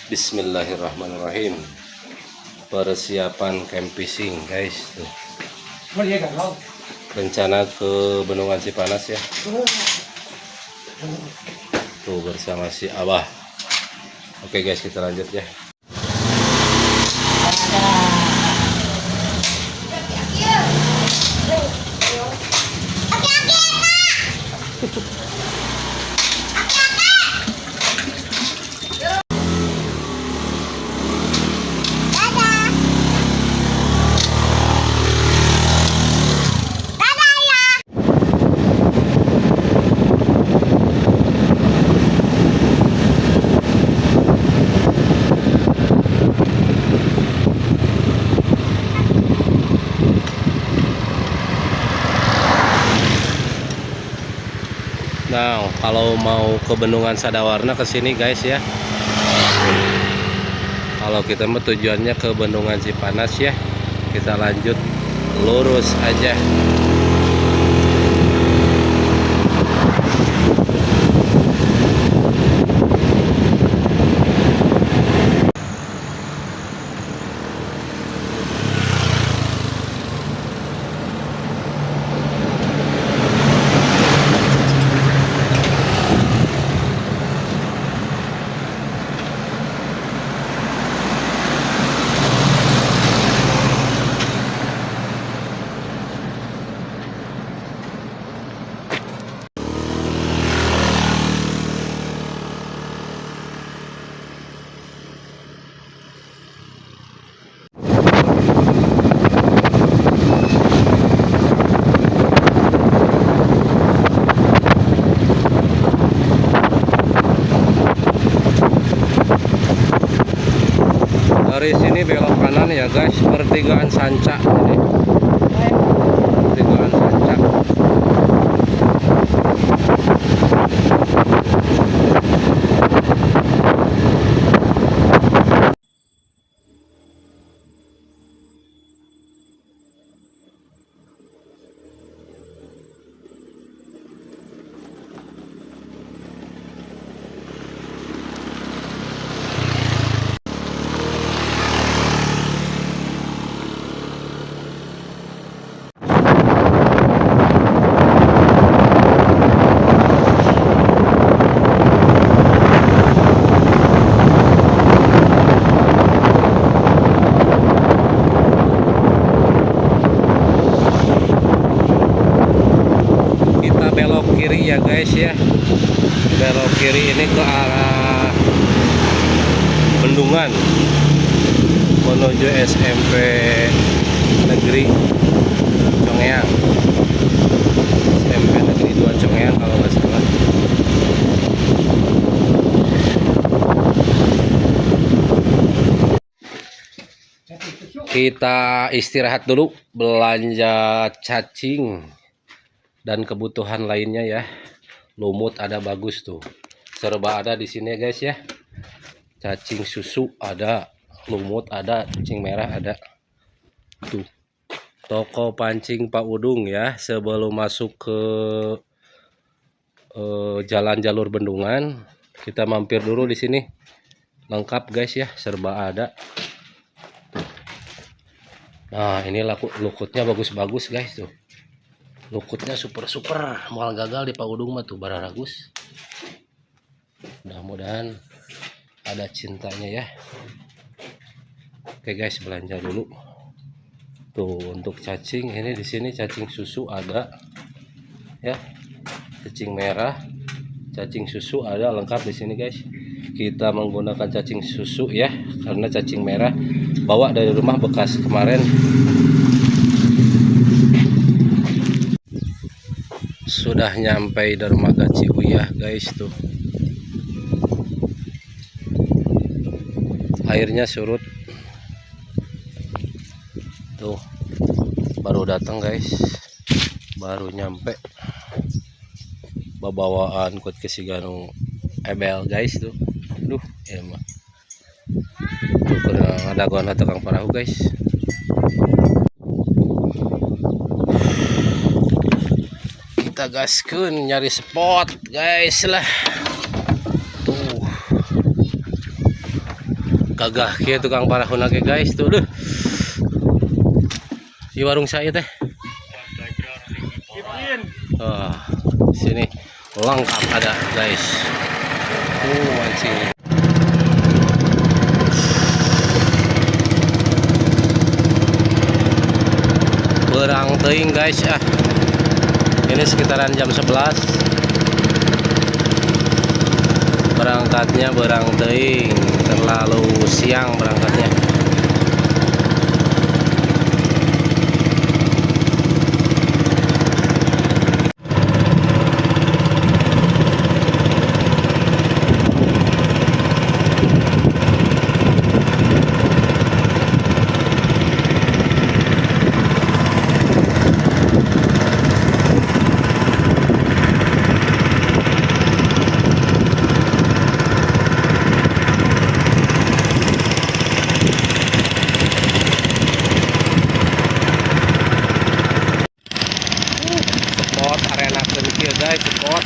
Bismillahirrahmanirrahim. Persiapan camping guys tuh. Rencana ke Bendungan Cipanas ya. Tuh bersama si Abah. Oke guys, kita lanjut ya. Nah, kalau mau ke Bendungan Sadawarna ke sini guys ya. Kalau kita mau tujuannya ke Bendungan Cipanas ya, kita lanjut lurus aja. Dari sini belok kanan ya guys, pertigaan Sanca ini. Pertigaan Sanca. Kita belok kiri ya guys ya. Belok kiri ini ke arah Bendungan menuju SMP Negeri Congeang. SMP Negeri 2 Congeang kalau nggak salah. Kita istirahat dulu, belanja cacing dan kebutuhan lainnya ya. Lumut ada bagus tuh. Serba ada di sini guys ya. Cacing susu ada, lumut ada, cacing merah ada. Tuh. Toko pancing Pak Udung ya, sebelum masuk ke jalan jalur bendungan, kita mampir dulu di sini. Lengkap guys ya, serba ada. Tuh. Nah, ini laku lukutnya bagus-bagus guys tuh. Lukutnya super-super, moal gagal di Pak Udung mah tuh bararagus. Mudah-mudahan ada cintanya ya. Oke guys, belanja dulu. Tuh untuk cacing ini di sini cacing susu ada ya. Cacing merah, cacing susu ada lengkap di sini guys. Kita menggunakan cacing susu ya, karena cacing merah bawa dari rumah bekas kemarin. Sudah nyampe dermaga Ciuyah guys tuh. Airnya surut. Tuh, baru datang guys. Baru nyampe. Babawaan kuat ke Siganu ebel guys tuh. Duh, ya mah. Tuh kena ada gona tukang perahu guys. Kita gaskeun nyari spot guys lah. Tuh. Gagah kieu tukang parahuna ge guys tuh duh. Di warung saya teh. Oh, sini lengkap ada guys. Mancing. Berang teuing guys ah. Ini sekitaran jam 11. Berangkatnya berang teuing, terlalu siang berangkatnya. Spot arena kieu guys, spot.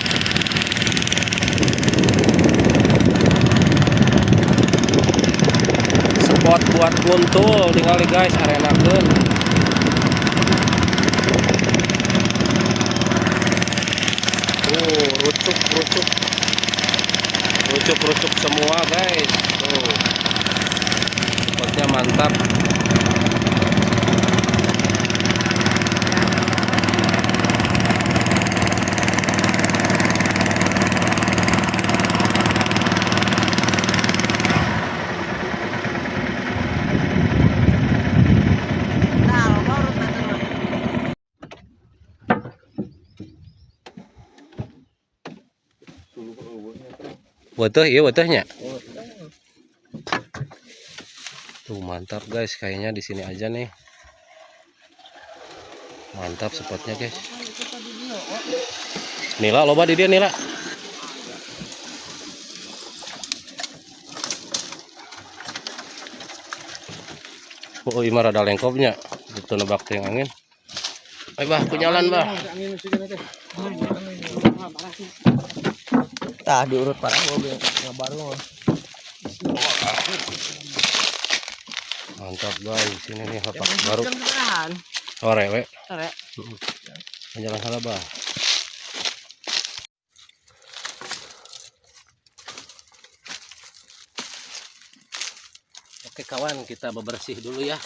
Spot buat guntul tinggal guys arenakeun. Tuh, rucuk-rucuk. Rucuk-rucuk semua guys. Tuh. Spotnya mantap. Weteh iya wetehnya. Tuh mantap guys, kayaknya di sini aja nih. Mantap spotnya guys. Nila loba di dia nila. Oh, ima rada lengkopnya. Itu nebak teh angin. Ayo bah, kunyalan bah. Tah diurut parah mobil nggak baru. Mantap guys, sini nih lapak baru. Sore we. Sore. Jalan salah bah. Oke kawan, kita bebersih dulu ya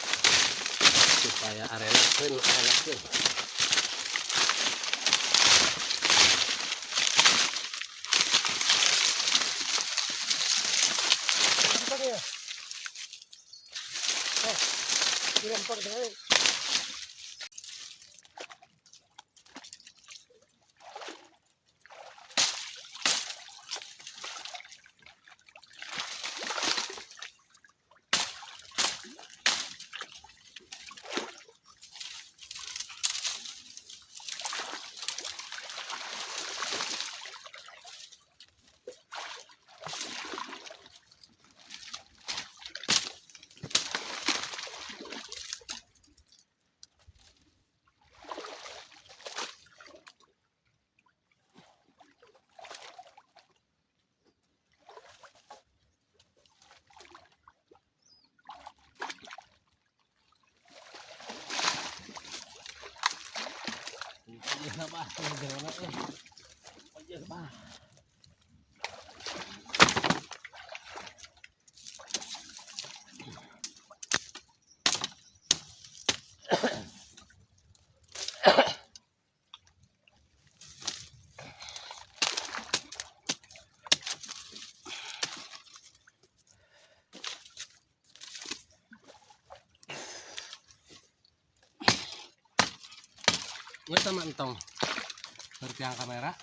supaya arenakeun, arenakeun. Nggak sama entong bertiang kamera.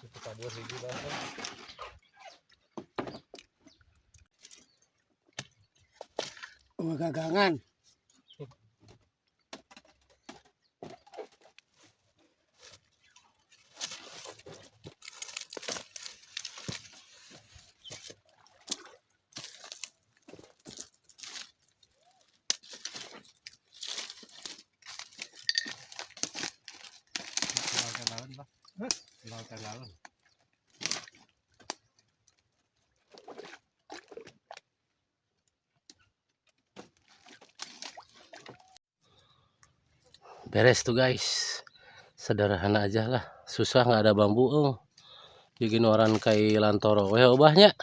Itu kabur hiji bah. Oh, gagangan. Lautan lawan bah. Lautan lawan. Beres tuh guys, sederhana aja lah, susah nggak ada bambu. Oh, bikin orang kayak lantoro weh ubahnya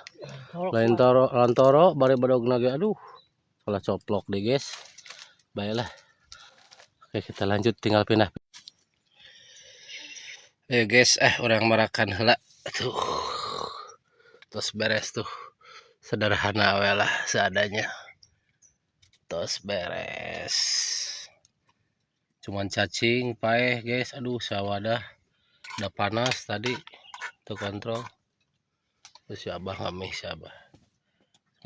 lain toro lantoro bari bedog nage, aduh salah coplok deh guys. Baiklah, oke kita lanjut, tinggal pindah. Guys, urang marakan heula tuh. Terus beres tuh, sederhana we lah, seadanya. Terus beres, cuman cacing paeh guys. Aduh, sawadah udah panas tadi terkontrol. Terus si abah nggak, si abah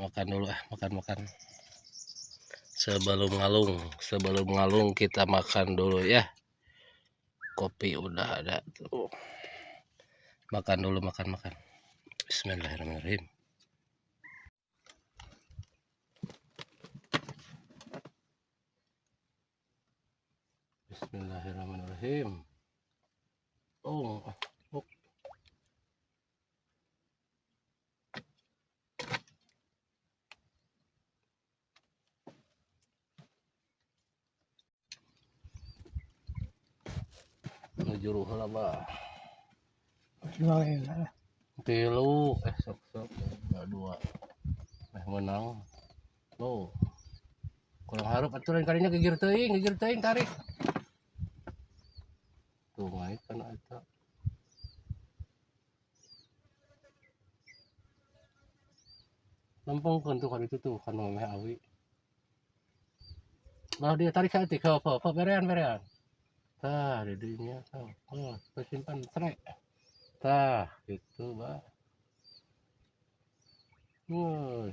makan dulu ah, makan makan sebelum ngalung. Sebelum ngalung kita makan dulu ya. Kopi udah ada tuh, makan dulu, makan makan. Bismillahirrahmanirrahim. Bismillahirrahmanirrahim. Oh. Ngejuru heula bah. Dua ya. Tilu, sok sok dua dua. Menang. Loh. Kurang harup atuh lain kalinya, gigir teuing tarik. Tuh ngait kana eta. Lempengkeun tuh kan itu tuh kan meh awi. Malah dia tarik saeutik, apa apa berean berean. Tah, di dinya tah. Oh, simpan trek. Tah, gitu, bah. Woi.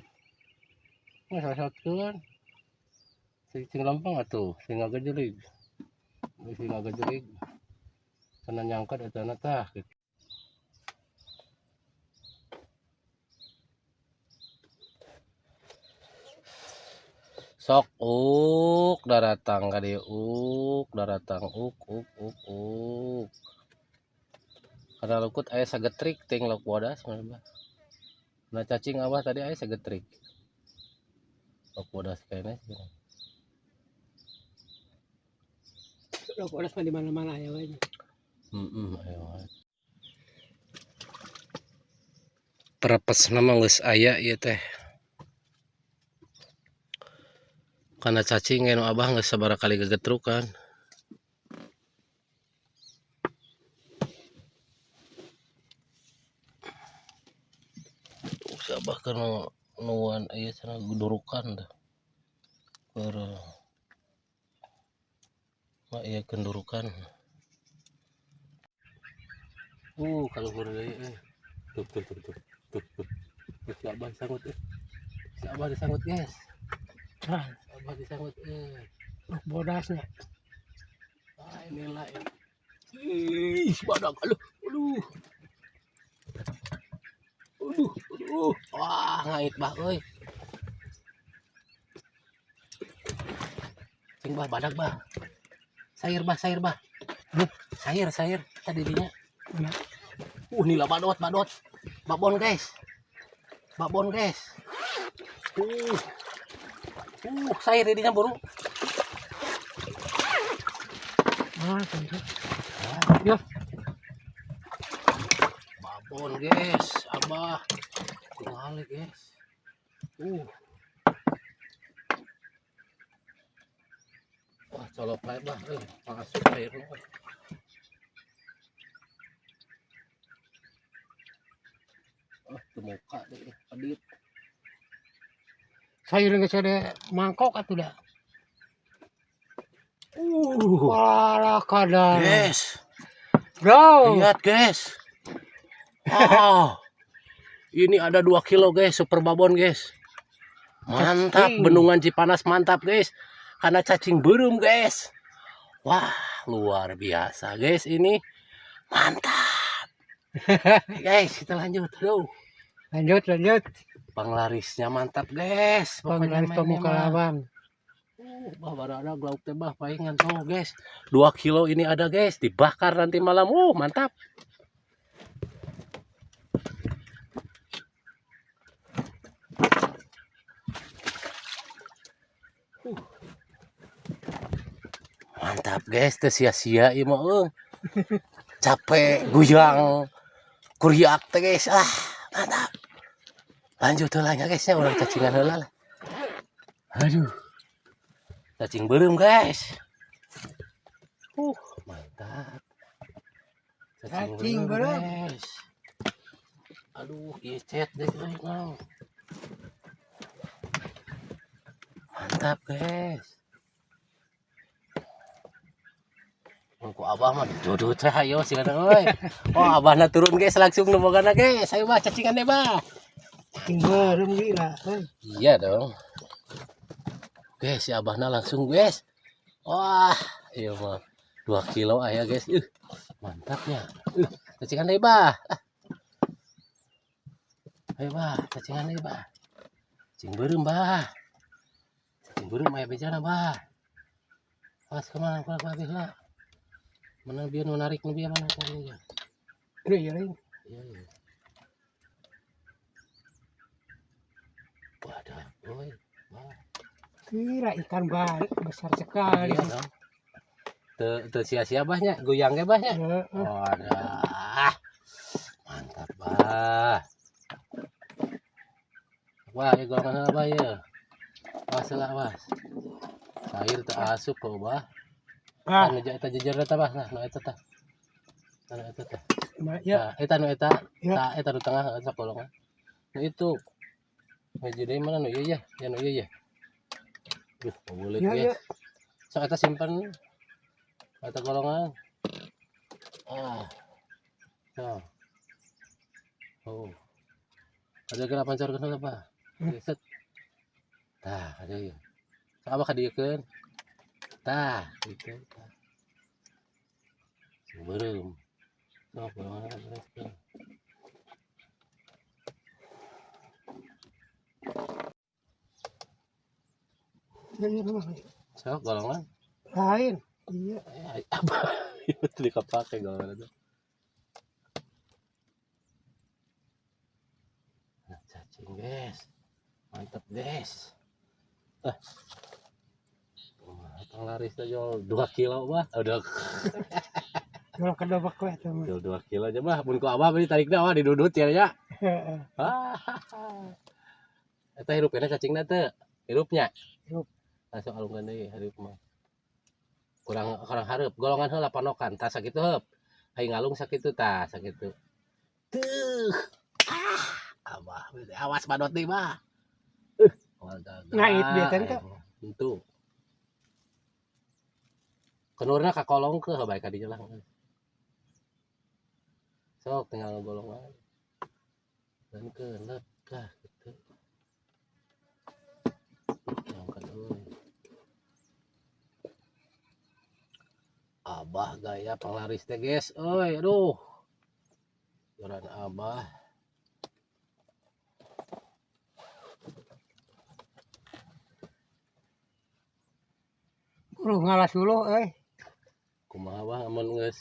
Wah, salah. Sing sing lempeng atuh, sing ngagejelig. Sing ngagejelig. Kana nyangkat eta na tah gitu. Sok uk daratang ka dieu, uk daratang, uk uk uk uk. Kana lukut aya sagetrik ting lauk bodas mah bah. Nah, cacing abah tadi aya sagetrik. Lauk bodas kayaknya sih. Lauk bodas mah di mana-mana aya we. Heeh, ayo. Perepesna mah geus aya ieu teh. Karena cacing nu abah geus sabaraha kali gegetrukan. Tuh, si abah keur nuan ieu cenah durukan teh. Keur mah ieu kendurukan. Kaluhur deui euy. Tuh tuh tuh tuh. Tuh tuh. Tuh, si abah disanggut euy. Si abah disanggut guys. Ah, Abah disanggut euy. lauk bodasnya. Ah, inilah ini. Ih, badak. Aduh, aduh. Aduh, aduh. Wah, ngait bah euy. Cing bah badak bah. Sayur bah, sayur bah. Sayur, sayur. Tadi dinya. Mana? Nila badot, badot. Babon guys. Babon guys. Sayur didinya buru. Ah, tentu. Ya, Babon guys, abah. Tinggal guys. Wah, colok bae bah euy, masuk air nu. Ah, teu muka deh, pedit. Sayur geus ada mangkok atuh dah. Walah kadar. Guys, Bro. lihat guys. Oh, ini ada 2 kilo guys, super babon guys. Mantap, Cacing. Bendungan Cipanas mantap guys. Karena cacing beureum guys. Wah, luar biasa guys ini. Mantap. Guys, kita lanjut. Aduh, Lanjut, lanjut. panglarisnya mantap guys. Pokoknya Panglaris mainnya Pramuka mah. Lawang. Bah baru ada lauk teh bah palingan tuh guys. 2 kilo ini ada guys, dibakar nanti malam. Mantap. Mantap guys, teu sia-sia ieu mah euy. Capek guyang kuriak teh guys. Ah, mantap. Lanjut heula nya guys ya, urang cacingan heula lah. Aduh. Cacing beureum guys. Mantap. Cacing beureum. Guys. Aduh, ieu cet deh euy, Nang. Mantap guys. Ku abah mah dudut teh ayo silakan euy. Oh, abahna turun guys langsung nu bogana guys. Ayo bah cacingan deh bah. Cacing beureum gila. Euy. Iya dong. Guys, si abahna langsung guys. Wah, iya mah 2 kilo aya guys. Mantapnya. Cacingan deh bah. Ah. Ayo bah, cacingan deh bah. Cacing beureum bah. Cacing beureum aya bejana bah. Awas kemana kurang habis lah. Mana biar nu narik nu biar mana tadi ya. Aduh, iya lain. Iya, iya. Wadah, oi. Bah. Kira ikan balik besar sekali. Iya dong. Teu teu sia-sia bahnya, goyang ge bahnya. Heeh. Wadah. Mantap, bah. Wah, ya golongan apa ya? Awas lah, awas. Cair teu asup kok, bah. Ah, Anu eta jejer eta bah, nah, nu eta tah. Anu eta tah. ya. Nah, eta nu eta, Ya. tah eta nu tengah eta golongan. Nu itu. Hiji deui mana nu ieu ya? Ya nu ieu ya. Duh, boleh Ya, guys. ya. Sok eta simpen. Eta golongan. Ah. So. Oh. Ada kena pancorkeun heula, Bah. Set. Tah, ada ieu. Sok abah kadieukeun. Tah, gitu. Tah. Sing beureum. Sok golongan bereskeun. Ya, ya, memang. Sok golongan. Lain. Iya. Eh, apa? Itu dikepake golongan itu. Nah, cacing guys. Mantap guys. Ah. Wah, panglaris aja 2 kilo bah. Udah Kalau kedobak we eta mah. jual 2 kilo aja bah. Mun ku abah beli tarikna wah didudut ya ya. Heeh. Ah. Eta hirup keneh cacingna teu? Hirupnya. Hirup. Langsung alungkeun deui hirup mah. Kurang kurang hareup, golongan heula panokan, tah sakitu heup. Ai ngalung sakitu tah, sakitu. Tuh. Ah, abah awas badot deui bah. Gagal. Ngait dia teh, teh. Tentu. Kenurna ka kolong ke bae ka dinya lah. Sok tinggal golongan. Dan ke lep lah gitu. Angkat euy. Abah gaya panglaris teh guys. Euy, aduh. Joran abah. Buru ngalas dulu euy. Kumaha abah amun geus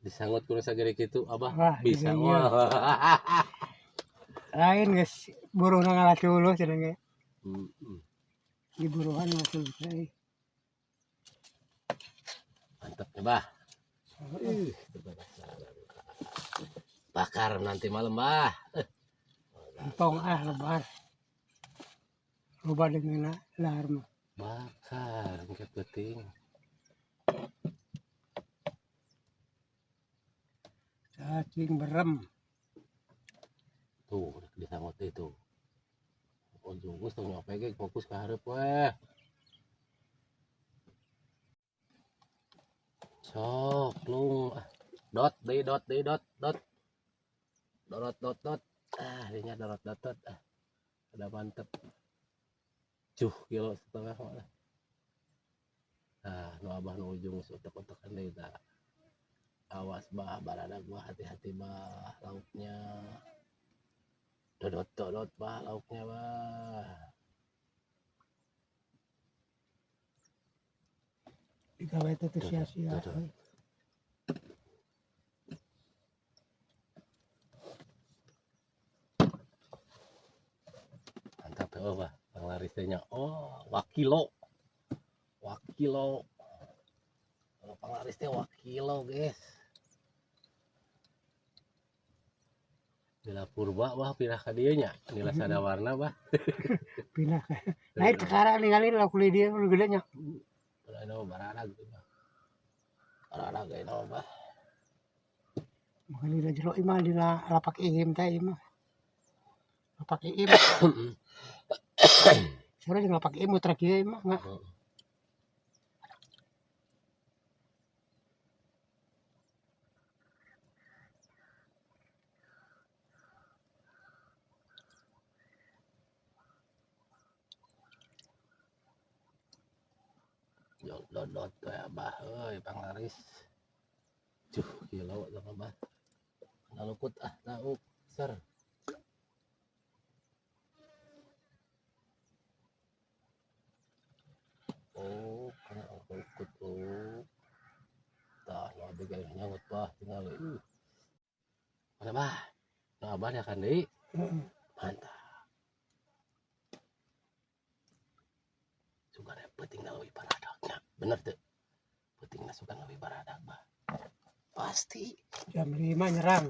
disangut ku nu sagede kitu abah Wah, bisa iya. wah. Lain geus buruhna ngalas dulu cenah ge. Mm-mm. Di buruhan ngalas dulu euy. Mantap ya bah. Ih, bakar nanti malam bah. Entong ah lebar. Loba dengan lahar mah. Bakar engke peuting. Cacing berem. Tuh disangut itu. Oh jungkus tong nyopek ge fokus ka hareup weh. Sok lung ah. Dot deui dot deui dot dot. Dot dot dot. Ah, dinya dot dot dot. Ah. Ada mantep. Cuh kilo setengah malah. Nah, nu abah nu ujung geus utek-utekan deui tah. Awas bah, baradag bah, hati-hati bah lauknya. Dodot dodot bah lauknya bah. Digawe teh teu sia-sia. Dodot. Mantap ya, oh, bah. Panglaris teh nya. Oh, wakilo. Wakilo. Kalau panglaris teh wakilo, guys. Nila purba bah pindah ka dieu nya. Nila sadawarna bah. Pindah. Naik sekarang ningali lauk di dieu nu gede nya. Anu baradag ieu mah. Baradag ieu mah bah. Makanya dina jero imah dina lapak iim teh ieu mah. Lapak iim. Sore jeung lapak iim muter kieu ieu mah nggak. Dot dot dot we abah euy panglaris. Cuh kilo tah abah. Nalukut ah lauk ser. Oh, kana lukut oh. Tah nu abdi ge nyangut bah tingali. Mana bah? Nu abah nya kan deui. Mantap. Sugan peutingna leuwih baradaknya. Bener teu? Peutingna sugan leuwih baradak bah. Pasti. Jam 5 nyerang.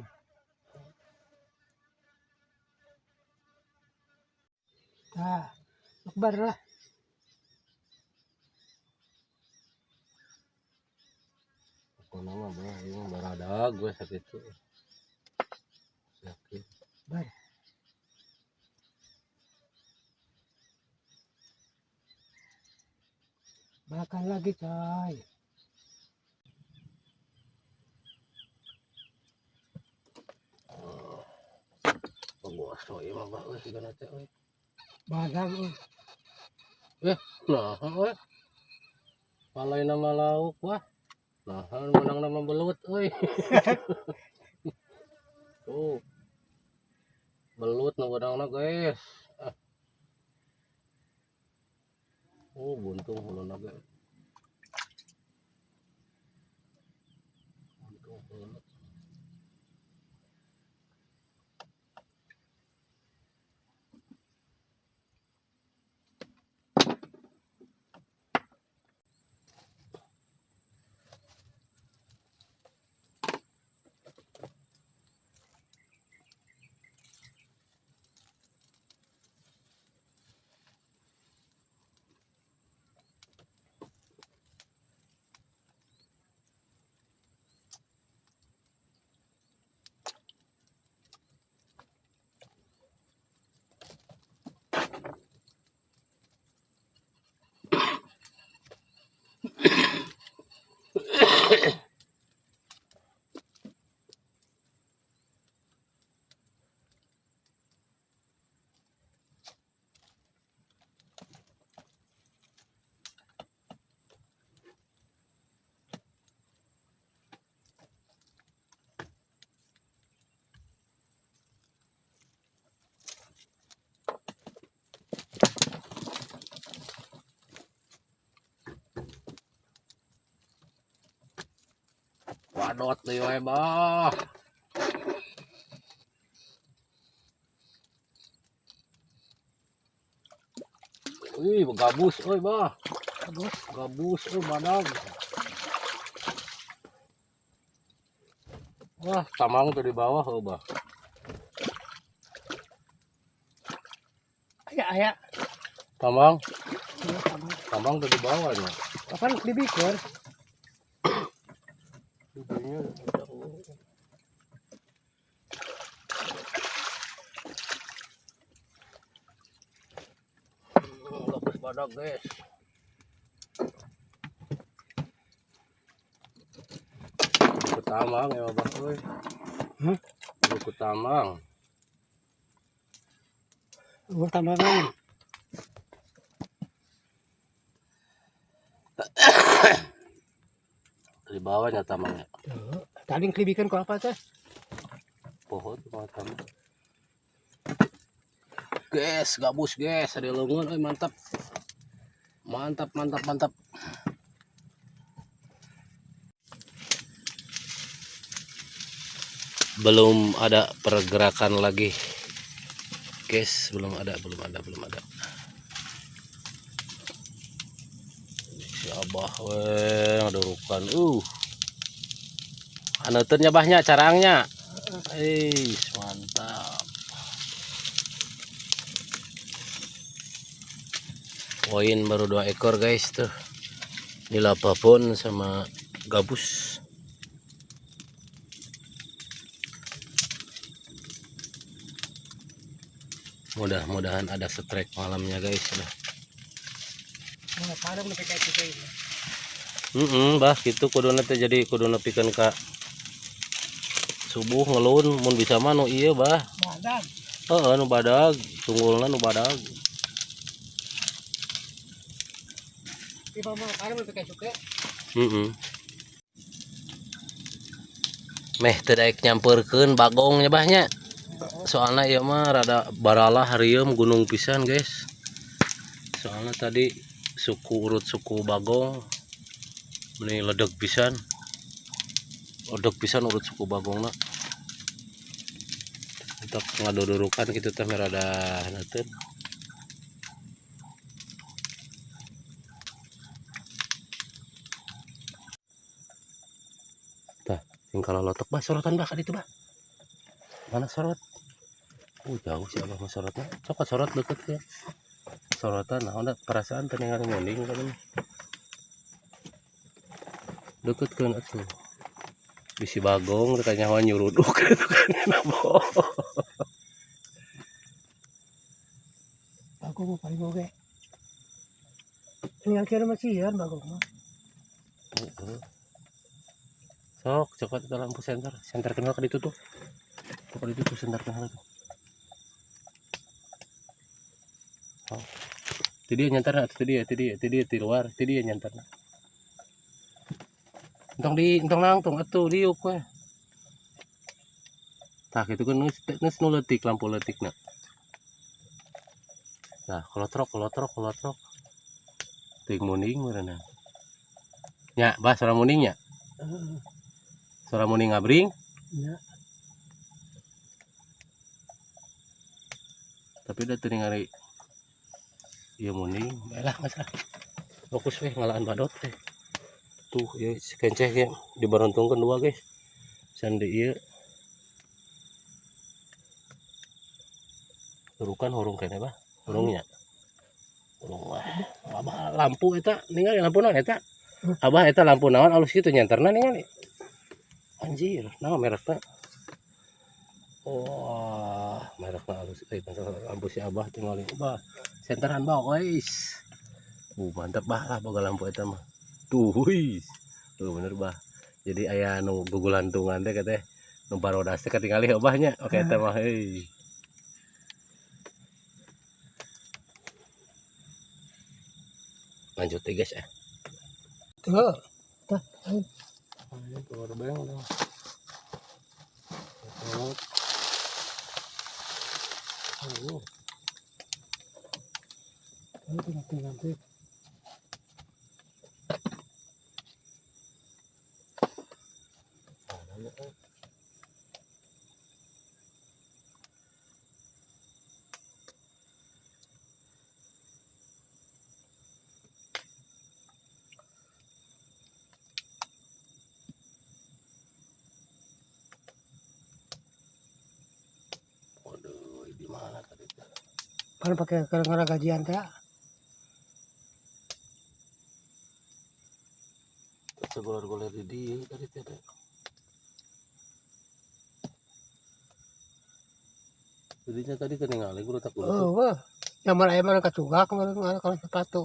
Tah, akbar lah. Pokona mah bah ieu mah baradak gue sakitu. Yakin. Bar. Makan lagi, coy. Penguasa ieu mah bah euy sigana teh euy. Bagang euy. Nah, euy. Palai nama lauk wah. Nah, menang nama belut euy. Tuh. Belut nu beunangna guys. Ah. Oh, buntung huluna ge. Buntung huluna. Wadot deui wae bah. Wih, gabus euy bah. Gabus. Gabus euy badag. Wah, tamang tuh di bawah euy bah. Aya aya. Tamang. Iya, tamang. Tamang tuh di bawah nya. Kapan dibikir? Dudunya bagus badak guys. Tamang ya Abah euy. Hmm? Buku tamang. Eueuh tambangan. Di bawahnya tamangnya. Tuh, tadi kelibikan ku apa teh? Pohon mah tamang. Guys, gabus guys, ada leungeun euy mantap. Mantap, mantap, mantap. Belum ada pergerakan lagi. Guys, belum ada, belum ada, belum ada. Si Abah weh ngadurukan. Aneuteunya bahnya carangnya. Mantap. Poin baru 2 ekor guys tuh. Ini lapapon sama gabus. Mudah-mudahan ada strike malamnya guys lah. Oh, padang nepi ka itu teh. Bah gitu kuduna teh jadi kudu nepikeun ka subuh ngelun mun bisa mah nu ieu bah. Badag. Heeh nu badag, tunggulna nu badag. Tiba mah padang nepi ka suke. Heeh. Meh teu daek nyamperkeun bagong nya bah nya. Soalna ieu mah rada baralah harieum gunung pisan guys. Soalna tadi suku urut suku bagong ini ledeg pisan. Ledeg pisan urut suku bagongna. Untuk ngadudurukan gitu teh rada neuteun. Tah, sing kalau lotok bah sorotan bah ka ditu bah. Mana sorot? Jauh sih abah mah sorotna. Cokot sorot deket ya. Sorotan nah udah perasaan teu ningali munding kan. Deket kan atuh. Bisi bagong teh nyawa nyuruduk gitu kan nabo. Bagong mah paling oge. Tinggal kira mah sieun bagong mah. Sok, cokot ke lampu senter. Senter kenal ka ditu tuh. Tuh ka ditu tuh senter kenal tuh. Oh. Itu dia nyantarna, itu dia, itu dia, itu dia di luar, itu dia nyantarna. Entong di, entong nangtung atuh diuk we. Tah kitu kan geus geus nu leutik lampu leutikna. Nah, kolotrok kolotrok kolotrok. Teuing munding meureunna. Nya, bah suara munding nya. Heeh. Suara munding ngabring, Nya. tapi udah teu ningali ieu munding. Baiklah, geus lah. Fokus weh ngalaan badot teh. Tuh, ieu si kenceh ge dibarontongkeun dua guys. Sandi ieu. Turukan hurung keneh bah. Hurungnya. Hurung wah. Abah lampu eta ningali lampu naon eta? Abah eta lampu naon alus kitu nyanterna ningali. Anjir, naon merekna? Wah, merekna alus euy lampu si Abah tingali. Bah, senteran bah guys. Mantap bah lah boga lampu eta mah. Tuh, huis. Tuh bener bah. Jadi aya nu gugulantungan teh kateh nu barodas teh katingali abah nya. Oke eta mah euy. Lanjut deh guys ya. Tuh. Tah, ayo. Ini power bank udah. Oh. Ayo tinggal tinggal nanti. Waduh, di mana tadi? Kan pakai gara-gara gajian teh. Segolor-golor di dia tadi teh. Jadinya tadi ketinggalan gua tak gua. Oh, wah. Yang mana aya mana kacugak kemarin kalau sepatu.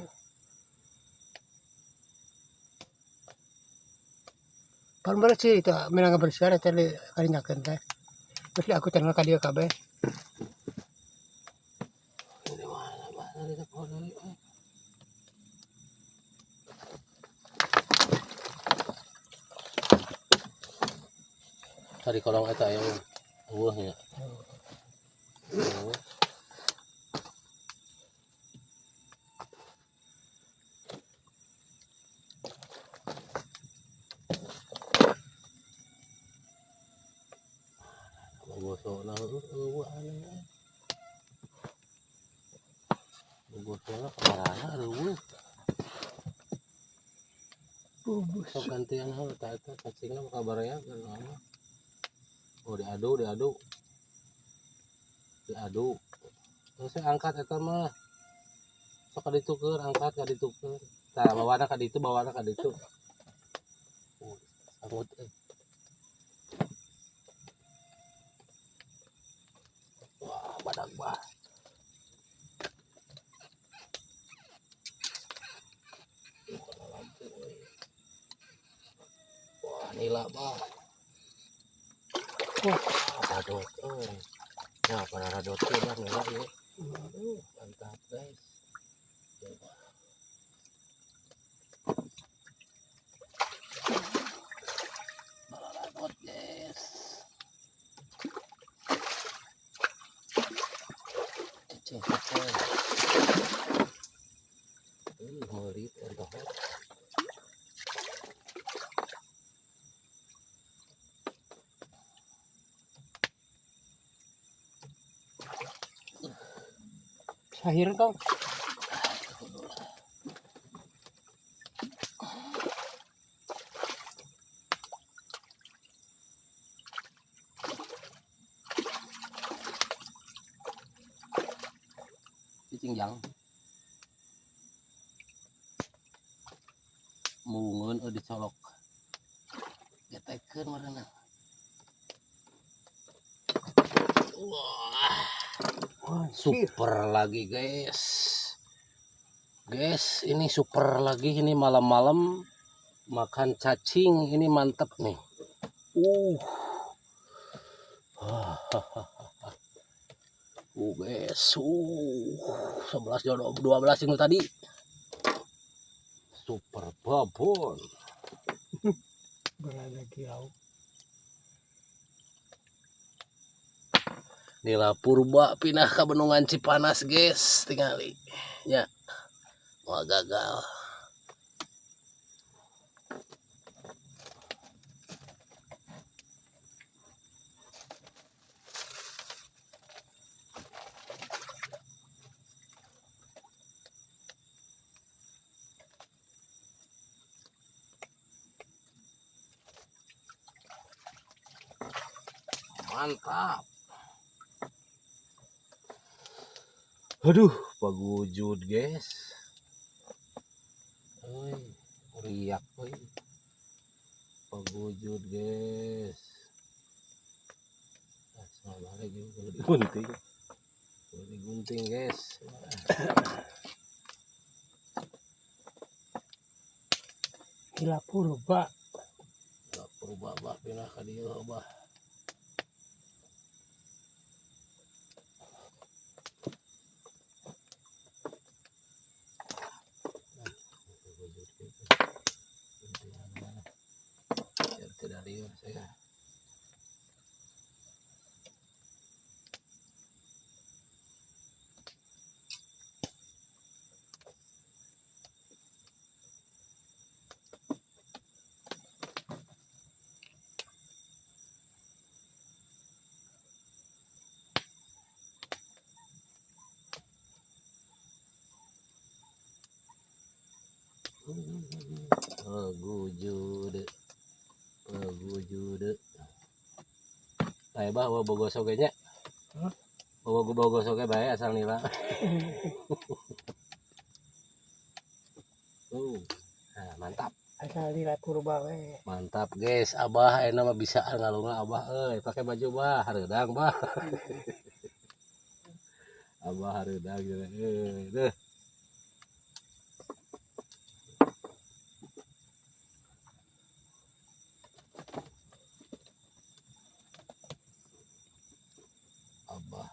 Pan bersih itu menang bersih ada tadi karinyakeun teh. Terus aku channel ka dieu kabeh. Ini mana bah tadi teh poho deui euy. Tadi kolong eta aya eueuh nya. Eueuh. Bogosona heueuh aneh euy. Bogosona kamarana eueuh. Sok gantian heuh tah eta cacingna bakal baraya geus. Oh diadu diadu. Diadu. Terus saya angkat eta mah. Sok ka ditu keur, angkat ka ditu keur. Tah bawana ka ditu, bawana ka ditu. Oh, sangut euy. Wah, badag bah. Wah, nila bah. Wah, radot euy. Ya, pada radot teh bah nila ieu. Aduh, mantap guys. Radot guys. Cacing cacing. Meurit eta. Sahir tong. Cicing jang. Mungun euy dicolok. Getekeun meureunna. Wah. Super lagi guys. Guys, ini super lagi, ini malam-malam makan cacing ini mantep nih. Guys, 11 12 ini tadi. Super babon. Berada kilau. Nila purba pindah ke Bendungan Cipanas guys, tingali ya. Wah, gagal. Mantap. Aduh, pagujud guys. Oi, riak oi. Pagujud guys. Ah, sama balik juga kalau digunting. Kalau digunting guys. Gila purba. Gila purba bah pindah ka dieu bah. Tidak liur saya. Pagujud. Pagujud. Bae bah bawa bogoso ge nya. Hah? Bawa bogoso ge bae asal nila. Nah, mantap. Asal nila purba we. Mantap guys, abah enak mah bisa ngalunga abah euy, pakai baju bah, hareudang bah. Abah hareudang euy, deuh.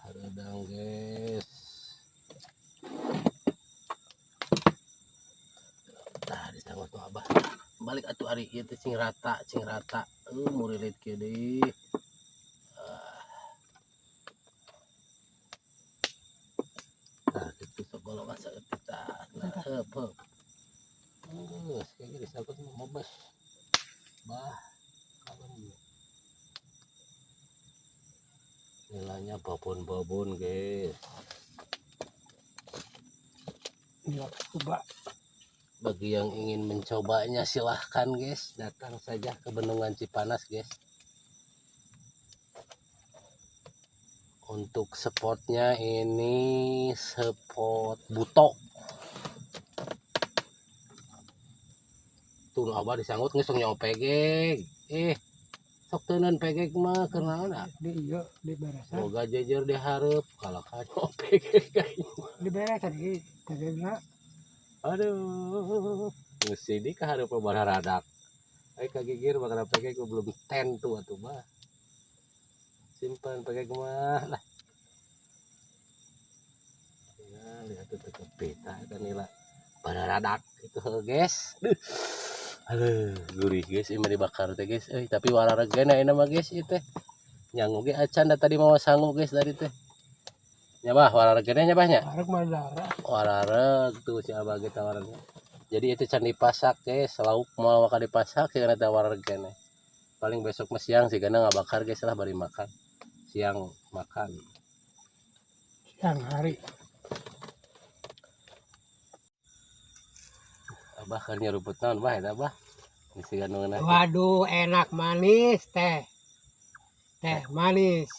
Hareudang, guys. Tah, disanggut tuh, Abah. Balik atuh, ari ieu teh cing rata, cing rata. Murilit kieu deui. Ah. Nah, kitu sok golongan saeutik tah. Nah, heup heup. Geus, kayak disanggut mah mobes. Bah, kalem. Nilanya babon-babon, guys. Nila coba. Bagi yang ingin mencobanya silahkan, guys, datang saja ke Bendungan Cipanas, guys. Untuk spotnya ini spot Buto. Tuh, Abah disanggut geus tong nyawa pegeg. Eh, sok teuneun pegeg mah keur naon ah? Di iya di beresan. Boga jejer di hareup kalahka nyawa pegeg aing. Di beresan ieu pegegna. Aduh, geus sini ka hareup bararadak. Ai kagigir bakal pegeg belum tentu atuh, Bah. Simpan pegeg mah lah. Ya, lihat tuh ke peta kan nila. Bararadak gitu, guys. Duh. Aduh, gurih, guys, ini mah dibakar teh, guys. Eh, tapi warareg ge na mah, guys, ieu teh. Nyangu ge acan da tadi mau sangu, guys, tadi teh. Nya, Bah, warareg ge nya, Bah, nya. Wareg mah darah. Warareg tuh si Abah ge tawarannya. Jadi itu can dipasak, guys, lauk mau maka dipasak sih karena warareg keneh. Paling besok mah siang sih karena nggak bakar, guys, lah bari makan. Siang makan. Siang hari. Abah keur nyeruput naon, Bah, eta, Bah? Geus siga nu ngeunah. Waduh, enak manis teh. Teh manis.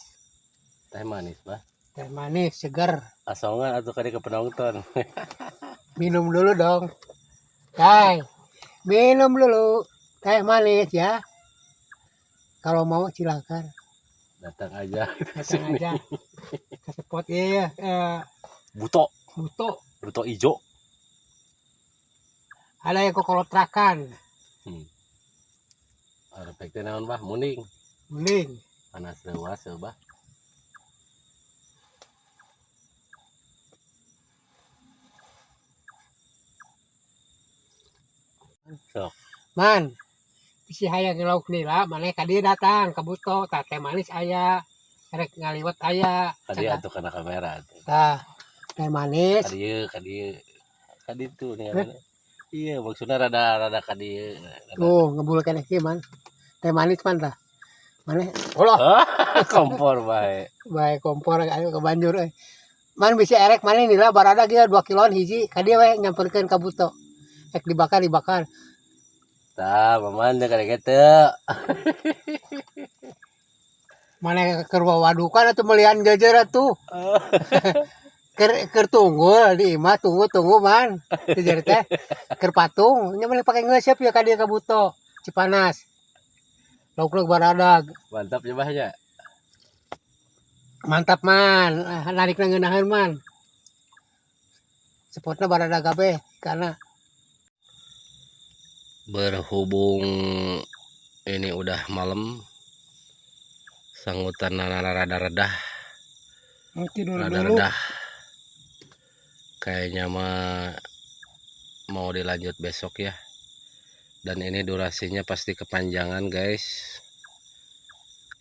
Teh manis, Bah. Teh manis seger. Asongan atuh kali ke penonton. Minum dulu dong. Teh. Minum dulu. Teh manis ya. Kalau mau silakan. Datang aja ke Datang sini. aja ke spot iya Buto, Buto. Buto ijo. Ada yang kokolotrakan. Arepek teh naon, Bah? Munding. Mending. Panas leuwas eueuh, Bah. Sok. Man, bisi hayang lauk nila, maneh ka dieu datang ka Buto, tah teh manis aya, rek ngaliwet aya. Kadieu atuh kana kamera atuh. Tah, teh manis. Kadieu, kadieu. Kaditu nih. Iya, maksudnya rada rada kadieu. Rada. Tuh, ngebul keneh kieu, Man. Teh manis, Man, tah. Maneh ulah Kompor bae. Bae kompor ayo ke banjur euy. Man, bisi erek maneh nila barada ge 2 kiloan hiji, ka dieu we nyamperkeun ka Buto. Rek dibakar dibakar. Tah, paman teh kada kitu. Maneh keur wawadukan atuh melian jejer atuh. Keur keur tunggul di imah tunggu tunggu, Man. Jejer teh keur patung nya maneh pake ngeuseup ya ka dieu ka Buto Cipanas. Lauk-lauk baradag. Mantap ya, Bah, nya. Mantap, Man. Ah, narikna ngeunaheun, Man. Spotna baradag kabeh karena Berhubung ini udah malam, sanggutan rada redah, mau tidur rada dulu. Redah. Kayaknya mah mau dilanjut besok ya. Dan ini durasinya pasti kepanjangan, guys.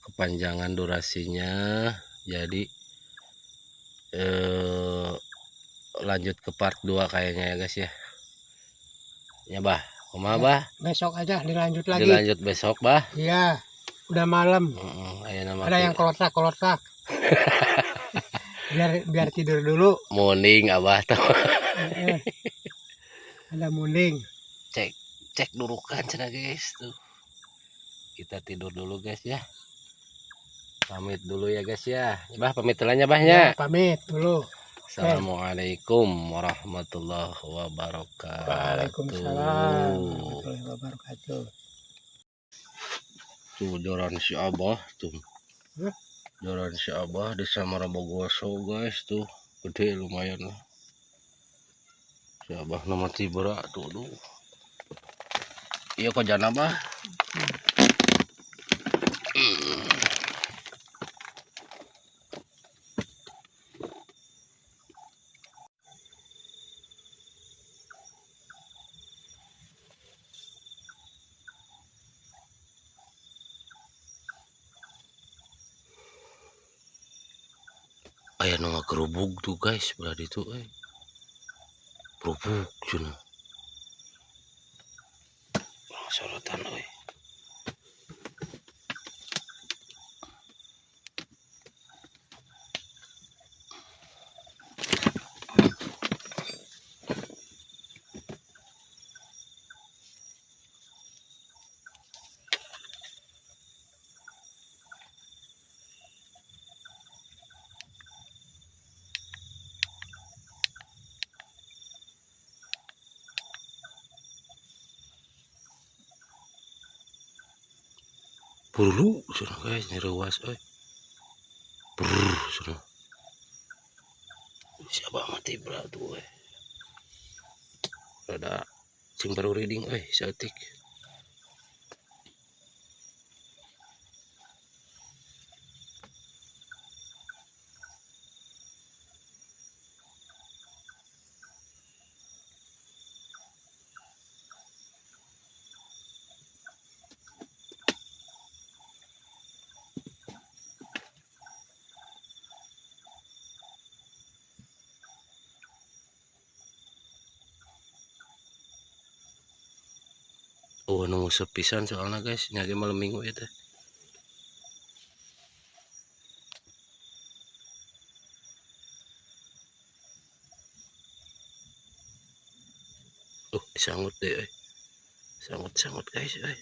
Kepanjangan durasinya. Jadi lanjut ke part 2 kayaknya ya, guys, ya. Ya, Bah. Kumaha, Bah? Besok aja dilanjut lagi. Dilanjut besok, Bah. Iya, udah malam. Heeh, ayeuna mah Ada yang kolotak-kolotak. Biar biar tidur dulu. Munding Abah tuh. Eh, ada munding. Cek cek durukan cenah, guys, tuh. Kita tidur dulu, guys, ya. Pamit dulu ya, guys, ya. Bah, pamit lah nya, Bah, nya. Ya, pamit dulu. Assalamualaikum warahmatullahi wabarakatuh. Waalaikumsalam warahmatullahi wabarakatuh. Tuh joran si Abah tuh. Hah? Joran si Abah di Samara Bogoso, guys, tuh. Gede lumayan lah. Si Abah nama Tibra tuh, tuh. Iya kok jana, Bah. Aya nu ngagerubug tuh guys, belah ditu euy. Gerubug cenah. Sorotan euy. Buru cenah guys, nyereuwas euy. Brrr cenah. Siapa mati bra tuh euy. Rada cing baru reading euy saeutik. Oh, nunggu sepisan soalnya guys, nyari malam minggu ya teh. Oh, disanggut deh, eh. Sanggut-sanggut guys, eh.